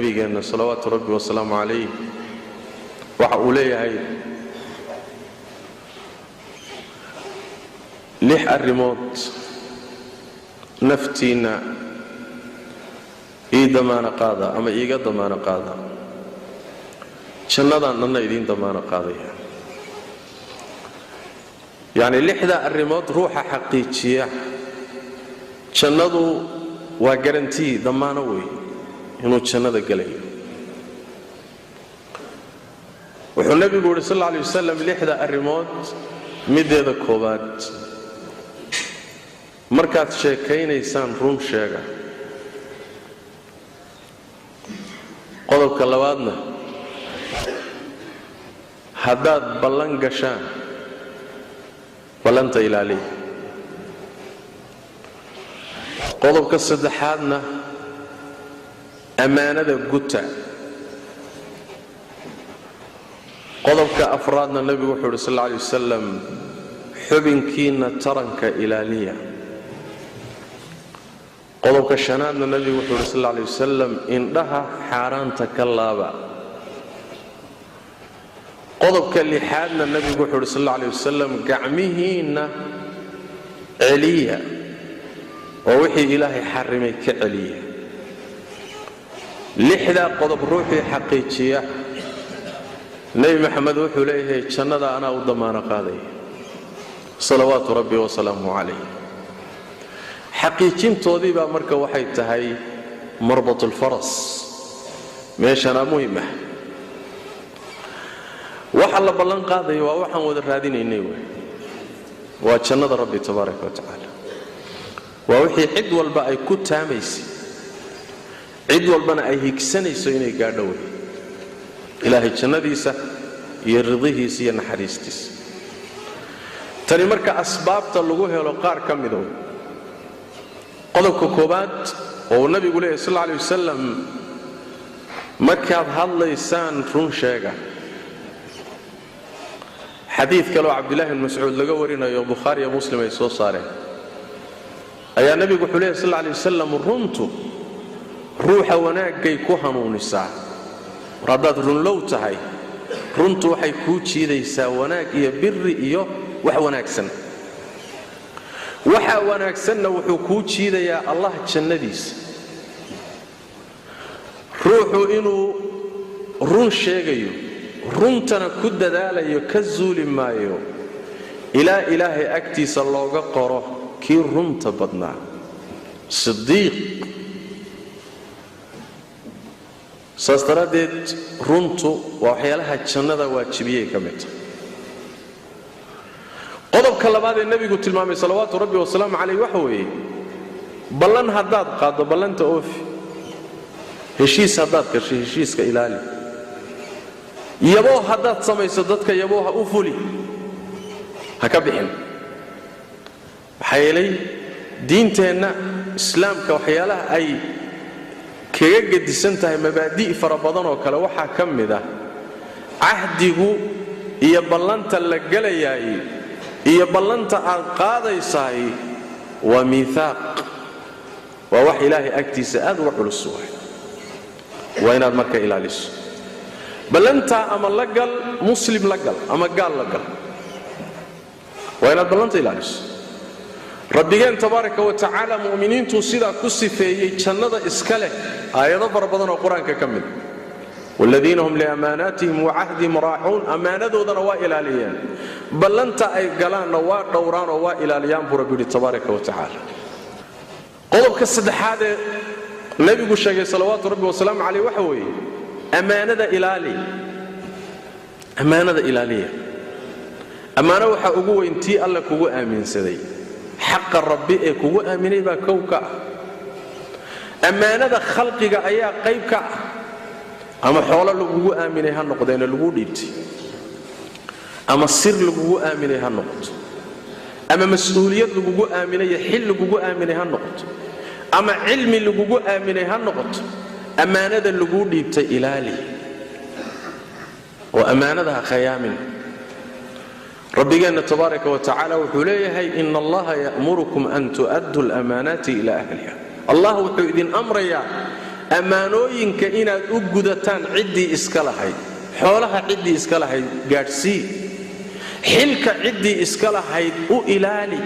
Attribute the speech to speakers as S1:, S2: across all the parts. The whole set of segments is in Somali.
S1: Nabigeenna salawaatu rabbi wasalaamu calayh waxa uu leeyahay lix arrimood naftiinna ii damaano qaada ama iiga damaano qaada, jannadaan dhanna idiin damaano qaadaya. Yacni lixda arrimood ruuxa xaqiijiya jannadu waa garantii, damaano wey inuu jannada gelayo. Wuxuu nebigu yidhi sal alla alay wasalam lixda arrimood mideeda koowaad, markaad sheekaynaysaan run sheega. Qodobka labaadna, haddaad ballan gashaan ballanta ilaaliya. Qodobka saddexaadna, ammaanada guta. Qodobka afraadna nebigu wuxuu yidhi sal alla alay wasalam xubinkiinna taranka ilaaliya. Qodobka shanaadna nebigu wuxuu yidhi sal alla alay wasalam indhaha xaaraanta ka laaba. Qodobka lixaadna nebigu wuxuu yidhi sal alla alay wasalam gacmihiinna celiya oo wixii ilaahay xarimay ka celiya. Lixdaa qodob ruuxii xaqiijiya, Nebi Maxamed wuxuu leeyahay jannada anaa u damaano qaadaya, salawaatu rabbi wasalaamuhu calayh. Xaqiijintoodii baa marka waxay tahay marbatulfaras, meeshanaa muhim ah. Waxa la ballan qaadaya waa waxaan wada raadinaynay wey, waa jannada rabbi tabaaraka wa tacaala, waa wixii cid walba ay ku taamaysay, cid walbana ay higsanayso inay gaadho wey, ilaahay jannadiisa iyo ridihiisa iyo naxariistiisa. Tani marka asbaabta lagu helo qaar ka mida wey. Qodobka koowaad oo uu nabigu leeyahy sal alla alay wasalam markaad hadlaysaan run sheega. Xadiid kaleoo Cabdillahi bn Mascuud laga warinayo, Bukhaari iyo Muslim ay soo saareen, ayaa nebigu wuxuu leeyahy sal alla alay wasalam runtu ruuxa wanaaggay ku hanuunisaa. Mar haddaad runlow tahay, runtu waxay kuu jiidaysaa wanaag iyo biri iyo wax wanaagsan. Waxa wanaagsanna wuxuu kuu jiidayaa Allah jannadiisa. Ruuxu inuu run sheegayo, runtana ku dadaalayo, ka zuuli maayo ilaa ilaahay agtiisa looga qoro kii runta badnaa, sidiiq. Saas daraaddeed runtu waa waxyaalaha jannada waajibiyey ka mid tahay. Qodobka labaad ee nebigu tilmaamay salawaatu rabbi wasalaamu calayh waxa weeye, ballan haddaad qaaddo ballanta oofi, heshiis haddaad gashay heshiiska ilaali, yaboo haddaad samayso dadka yabooha u fuli, ha ka bixin. Maxaa yeelay diinteenna islaamka waxyaalaha ay kaga gedisan tahay mabaadi' fara badan oo kale waxaa ka mid ah cahdigu iyo ballanta la gelayaay iyo ballanta aad qaadaysaay waa miihaaq, waa wax ilaahay agtiisa aad uga culus waay. Waa inaad marka ilaaliso ballantaa, ama la gal muslim la gal ama gaal la gal, waa inaad ballanta ilaaliso. Rabbigeen tabaaraka wa tacaala mu'miniintuu sidaa ku sifeeyey jannada iska leh aayado fara badan oo qur-aanka ka mid, waaladiina hum liamaanaatihim wa cahdihim raacuun, ammaanadoodana waa ilaaliyeen, ballanta ay galaanna waa dhowraan oo waa ilaaliyaan buu rabbi yidhi tabaaraka wa tacaala. Qodobka saddexaad ee nebigu sheegay salawaatu rabbi wasalaamu caleyh waxa weeye ammaanada ilaali, ammaanada ilaaliya. Ammaano waxaa ugu weyn tii alle kugu aaminsaday, xaqa rabbi ee kugu aaminay baa kow ka ah. Ammaanada khalqiga ayaa qayb ka ah, ama xoolo lagugu aaminay ha noqdeene laguu dhiibtay, ama sir lagugu aaminay ha noqoto, ama mas-uuliyad lagugu aaminayo xil lagugu aaminay ha noqoto, ama cilmi lagugu aaminay ha noqoto, ammaanada laguu dhiibtay ilaali oo ammaanada ha khayaamin. Rabbigeenna tabaaraka wa tacaala wuxuu leeyahay ina allaha ya'murukum an tu'addu lamaanaati ila ahliha. Allah wuxuu idin amrayaa Ammaanooyinka inaad u gudataan ciddii iska lahayd, xoolaha ciddii iska lahayd gaadhsii, xilka ciddii iska lahayd u ilaali,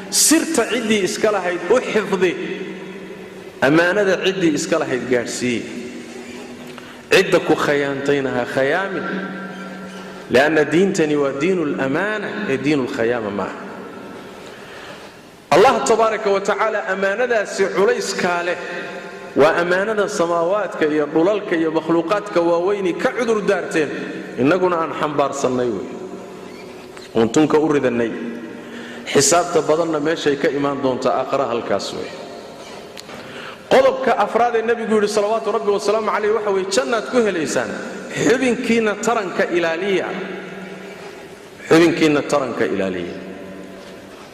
S1: sirta ciddii iska lahayd u xifdi, ammaanada ciddii iska lahayd gaadhsii. Cidda ku khayaantayna ha khayaamin, lianna diintani waa diinu lamaana ee diinu lkhayaama maaha. Allah tabaaraka wa tacaala ammaanadaasi culayskaa leh waa ammaanada samaawaadka iyo dhulalka iyo makhluuqaadka waaweyni ka cudur daarteen, innaguna aan xambaarsannay wey, oon tunka u ridannay. Xisaabta badanna meeshay ka imaan doontaa aakhara halkaas wey. Qodobka afraad ee nebigu yidhi salawaatu rabbi wasalaamu calayh waxa weye jannaad ku helaysaan xubinkiinna taranka ilaaliya, xubinkiinna taranka ilaaliya,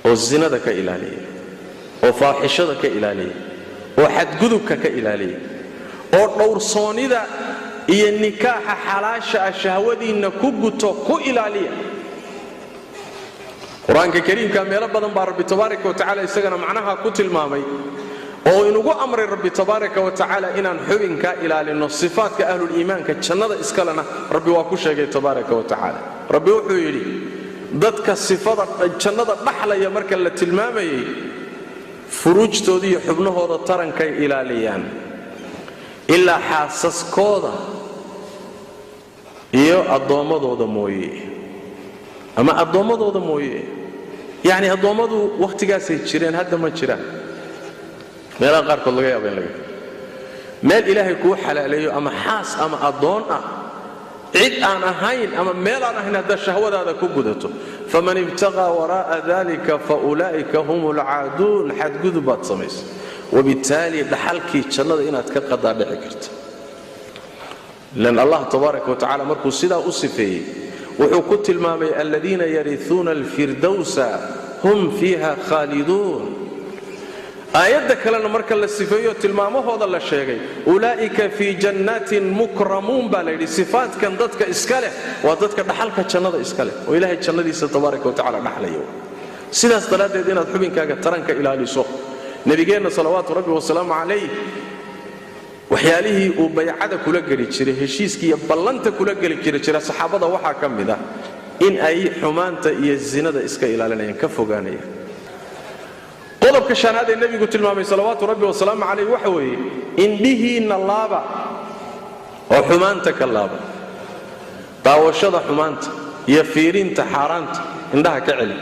S1: oo zinada ka ilaaliya, oo faaxishada ka ilaaliya, oo xadgudubka ka ilaaliya, oo dhowrsoonida iyo nikaaxa xalaasha ah shahwadiinna ku guto ku ilaaliya. Qur-aanka kariimka meelo badan baa Rabbi tabaaraka wa tacala isagana macnaha ku tilmaamay oo inugu amray Rabbi tabaaraka wa tacaala inaan xubinkaa ilaalinno. Sifaadka ahluliimaanka jannada iskalena Rabbi waa ku sheegay tabaaraka wa tacaala. Rabbi wuxuu yidhi dadka sifada jannada dhaxlaya marka la tilmaamayay furuujtooda iyo xubnahooda tarankay ilaaliyaan ilaa xaasaskooda iyo addoommadooda mooye, ama addoommadooda mooye. Yacni addoommadu wakhtigaasay jireen, hadda ma jiraan. Meelaha qaarkood laga yaaba in laga meel Ilaahay kuu xalaaleeyo ama xaas ama addoon ah cid aan ahayn ama meel aan ahayn haddaad shahwadaada ku gudato, faman ibtaqaa waraa'a dalika fa ulaa'ika hum ulcaaduun. Xadgudub baad samaysa, wabittaali dhaxalkii jannada inaad ka qadaa dhici karta. Lan Allah tabaaraka wa tacala markuu sidaa u sifeeyey wuxuu ku tilmaamay aladiina yariuuna alfirdowsa hum fiiha khaaliduun. Aayadda kalena marka la sifeeyo tilmaamahooda la sheegay ulaa'ika fii jannaatin mukramuun baa la yidhi. Sifaadkan dadka iska leh waa dadka dhaxalka jannada iska leh oo Ilaahay jannadiisa tabaaraka wa tacala dhaxlaya. Sidaas daraaddeed inaad xubinkaaga taranka ilaaliso. Nabigeenna salawaatu rabbi wasalaamu calayh waxyaalihii uu baycada kula geli jiray, heshiiskii iyo ballanta kula geli jira saxaabada waxaa ka mid ah in ay xumaanta iyo zinada iska ilaalinayaan, ka fogaanayaan. Qodobka shanaad ee nebigu tilmaamay salawaatu rabbi wasalaamu calayh waxa weeye indhihiinna laaba oo xumaanta ka laaba. Daawashada xumaanta iyo fiirinta xaaraanta indhaha ka celi.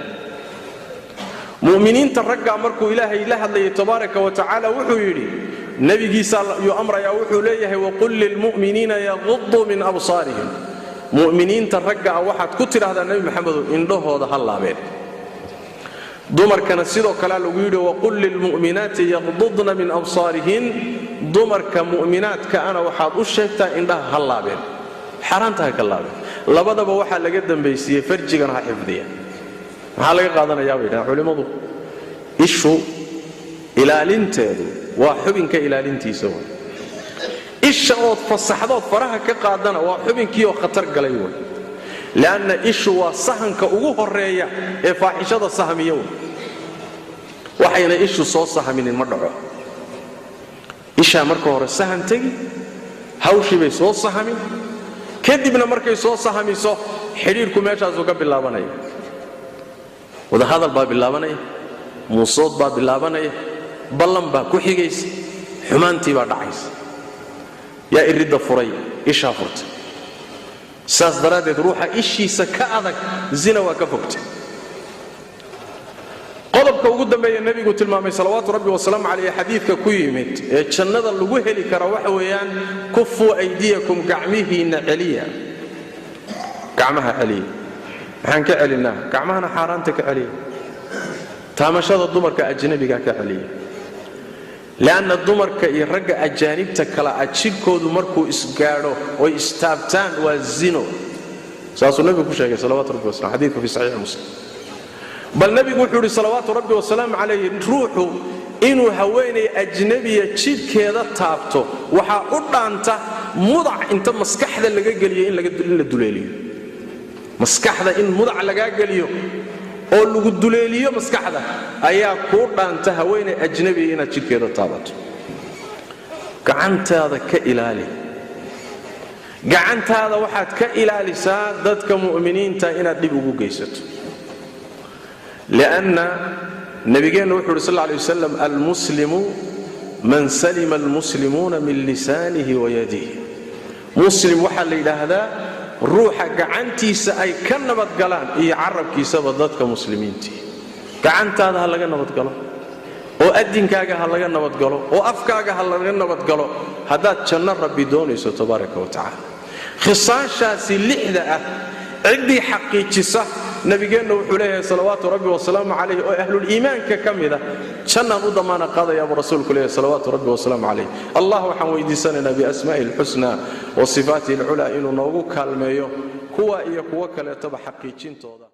S1: Mu'miniinta raggaa markuu Ilaahay la hadlayay tabaaraka wa tacaala wuxuu yidhi nebigiisaa yuu amrayaa, wuxuu leeyahay waqul lilmu'miniina yaquduu min absaarihim. Mu'miniinta ragga ah waxaad ku tidhaahdaa Nebi Maxamedow indhahooda ha laabeen. Dumarkana sidoo kalea lagu yidhi waqul lilmu'minaati yaqdudna min absaarihin. Dumarka mu'minaadka ana waxaad u sheegtaa indhaha ha laabeen, xaaraanta ha ka laabeen. Labadaba waxaa laga dambaysiiyey farjigana ha xifdiya. Maxaa laga qaadanayaa bay yidhahaan culimmadu? Ishu ilaalinteedu waa xubinka ilaalintiisa way. Isha ood fasaxdood faraha ka qaadana waa xubinkiioo khatar galay way. Lianna ishu waa sahanka ugu horreeya ee faaxishada sahamiya wey. Waxayna ishu soo sahaminin ma dhaco. Ishaa marka hore sahan tegi, hawshii bay soo sahamin, kadibna markay soo sahamiso xidhiirku meeshaasuu ka bilaabanaya. Wadahadal baa bilaabanaya, muusood baa bilaabanaya, ballan baa ku xigaysa, xumaantii baa dhacaysa. Yaa iridda furay? Ishaa furtay. Saas daraaddeed ruuxa ishiisa ka adag zina waa ka fogtay. Qodobka ugu dambeeya nebigu tilmaamay salawaatu rabbi wasalaamu calayh xadiidka ku yimid ee jannada lagu heli kara waxa weeyaan kufuu aydiyakum, gacmihiinna celiya. Gacmaha celiya. Maxaan ka celinnaa? Gacmahana xaaraanta ka celiya, taamashada dumarka ajnabiga ka celiya. Lianna dumarka iyo ragga ajaanibta kala ah jidhkoodu markuu isgaadho oy istaabtaan waa zino. Saasuu nebigu ku sheegay salawatu rabbi wasalam xadiidku fi saxiixi Muslim. Bal nebigu wuxuu yidhi salawaatu rabbi wasalaamu calayh ruuxu inuu haweenay ajnabiya jidhkeeda taabto waxaa u dhaanta mudac inta maskaxda laga geliyo in la duleeliyo. Maskaxda in mudac lagaa geliyo oo lagu duleeliyo maskaxda ayaa kuu dhaanta haweenay ajnabiya inaad jidhkeeda taabato. Gacantaada ka ilaali, gacantaada waxaad ka ilaalisaa dadka mu'miniinta inaad dhib ugu geysato, lianna nabigeennu wuxuu uhi sal lla alay wasalam: "Almuslimu man salima almuslimuuna min lisaanihi wa yadihi." Muslim waxaa la yidhaahdaa ruuxa gacantiisa ay ka nabadgalaan iyo carabkiisaba dadka muslimiintii. Gacantaada ha laga nabadgalo, oo adinkaaga ha laga nabadgalo, oo afkaaga ha laga nabadgalo, haddaad janno Rabbi doonayso tabaaraka wa tacala. Khisaashaasi lixda ah ciddii xaqiijisa, nabigeenna wuxuu leeyahay salawaatu Rabbi wasalaamu calayh, oo ahluliimaanka ka mida, jannaan u damaana qaadayaa buu rasuulku leeyahay salawaatu Rabbi wasalaamu calayh. Allah waxaan weydiisanaynaa biasmaa'ihi alxusna wa sifaatihi alculaa inuu noogu kaalmeeyo kuwa iyo kuwo kaleetaba xaqiijintooda.